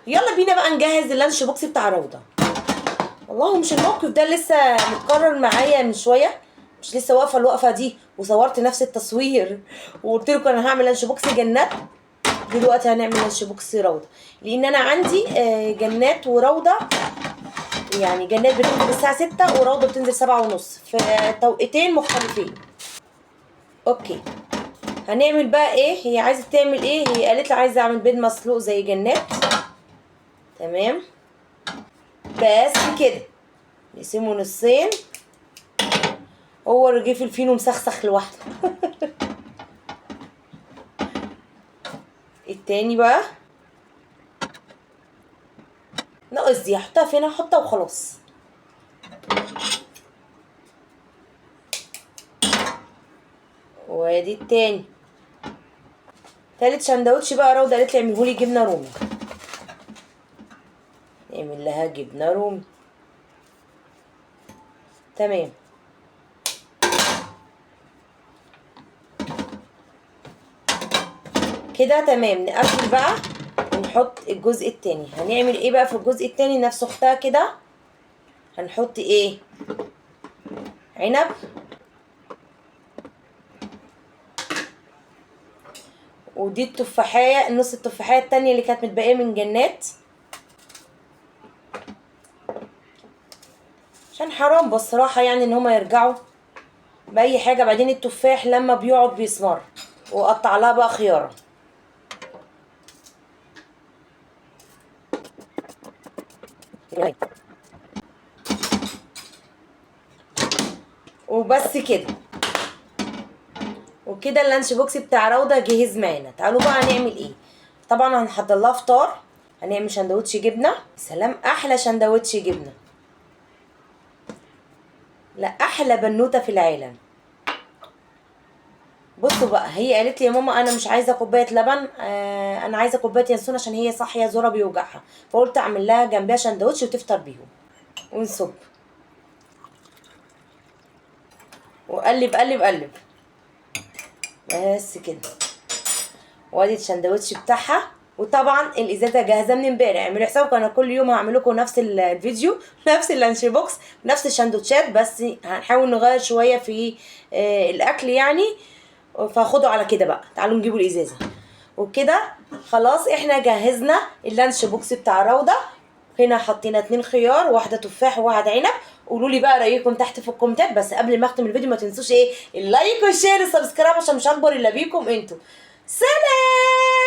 يلا بينا بقى نجهز ال lunch box بتاع روضه. والله مش الموقف ده لسه متكرر معايا من شوية، مش لسه واقفة الوقفة دي وصورت نفس التصوير وقلت لكم انا هعمل lunch box جنات. دلوقتي هنعمل lunch box روضه، لان انا عندي جنات وروضه. يعني جنات بتنزل الساعة 6 وروضه بتنزل 7:30، في توقيتين مختلفين. okay هنعمل بقى ايه؟ هي عايزه تعمل ايه؟ هي قالت لي عايزه اعمل بيض مسلوق زي جنات. تمام بس كده، نقسمه نصين. هو رغيف الفينو مسخسخ لوحده. التاني بقى ناقص دي، هحطها فين؟ هحطها وخلاص. وادي التاني. تالت سندوتش بقى روضه قالت لي اعملهولي جبنه رومي. نعمل لها جبنه رومي. تمام. كده تمام. نقفل بقى ونحط الجزء التاني. هنعمل ايه بقى في الجزء التاني؟ نفس اختها كده. هنحط ايه؟ عنب، ودي التفاحية، النص التفاحية التانية اللي كانت متبقية من جنات، عشان حرام بصراحة ان هما يرجعوا بأي حاجة. بعدين التفاح لما بيقعد بيسمر. وقطع لها بقى خيارة. وبس كده. وكده ال lunch box بتاع روضة جهز معانا. تعالوا بقى هنعمل ايه. طبعا هنحضر لها فطار، هنعمل سندوتش جبنة. سلام، احلى سندوتش جبنة، لا احلى بنوتة في العالم. بصوا بقى، هي قالت لي يا ماما انا مش عايزه كوباية لبن، انا عايزه كوباية ينسون عشان هي صاحية زورها بيوجعها، فقلت اعمل لها جنبها سندوتش وتفطر بيهم. ونصب وقلب قلب قلب بس كده. وادي السندوتش بتاعها. وطبعا الازازه جاهزة من امبارح. اعملوا حسابكم انا كل يوم هعمل لكم نفس الفيديو، نفس ال lunch box، نفس السندوتشات، بس هنحاول نغير شوية في الاكل يعني. فخدوا على كده بقى. تعالوا نجيبوا الازازه. وكده خلاص احنا جهزنا ال lunch box بتاع روضه. هنا حطينا 2 خيار، واحدة تفاح وواحد عنب. قولوا لي بقى رايكم تحت في الكومنتات. بس قبل ما اختم الفيديو ما تنسوش ايه؟ ال like وال share وال subscribe، عشان مش هكبر الا بيكم انتوا. سلام.